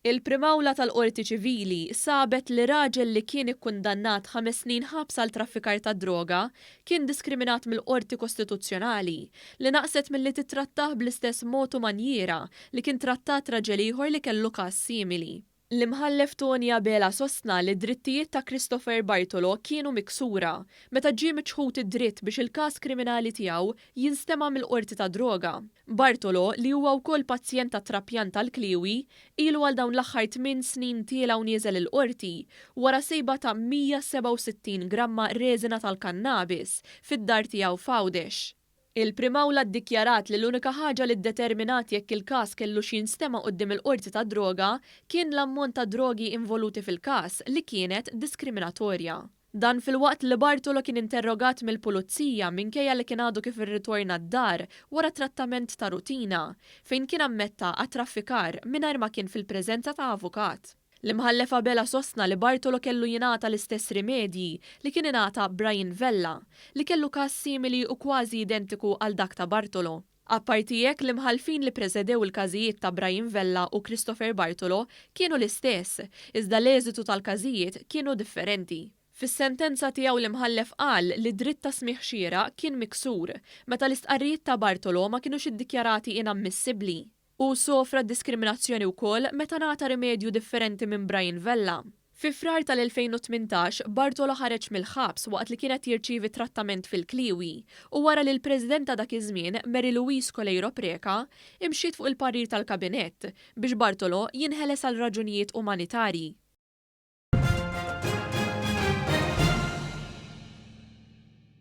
Il-Prim'Awla tal-Qorti Ċivili sabet li raġel li kien ikkundannat 5 snin ħabs għal traffikar ta' droga kien diskriminat mill-Qorti Kostituzzjonali li naqset milli titrattah bl-istess mod u manjiera li kien trattat raġel ieħor li kellu każ simili. L-Imħallef Tony Abela sostna li drittijiet ta' Christopher Bartolo kienu miksura meta ġie miċħud id-dritt biex il-każ kriminali tiegħu jinstema' mill-qorti ta' droga. Bartolo, li huwa wkoll pazjent ta' trapjant tal-kliwi, ilu għal dawn l-aħħar 8 snin tiela' u nieżel il-qorti wara sejba ta' 167 gramma reżina tal-kannabis fid-dar tiegħu f'Għawdex. Il-Prim'Awla ddikjarat li l-unika ħaġa li ddeterminat jekk il-każ kellu x'jinstema' quddiem il-qorti ta' droga kien l-ammont ta' drogi involuti fil-każ li kienet diskriminatorja. Dan filwaqt li Bartolo kien interrogat mill-pulizija minkejja li kien għadu kif irritorna d-dar wara trattament ta' rutina fejn kien ammetta għat-traffikar mingħajr ma kien fil-preżenza ta' avukat. L-Imħallef Abela sostna li Bartolo kellu jingħata l-istess rimedji li kien ingħata Brian Vella, li kellu każ simili u kważi identiku għal dak ta' Bartolo. Apparti hekk, l-imħallfin li presedew il-każijiet ta' Brian Vella u Christopher Bartolo kienu l-istess, iżda l-eżitu tal-każijiet kienu differenti. Fis-sentenza tiegħu l-imħallef qal li dritt ta' smigħ xieraq kien miksur meta l-istqarrijiet ta' Bartolo ma kinux iddikjarati inammissibbli. U sofra diskriminazzjoni wkoll meta ngħata rimedju differenti minn Brian Vella. Fi Frar tal-2018, Bartolo ħareġ mill-ħabs waqt li kienet jirċievi trattament fil-kliwi u wara li l-President ta' dak iż-żmien, Mary Louise Coleiro Preca, imxiet fuq il-parir tal-kabinett biex Bartolo jinħeles għal raġunijiet umanitarji.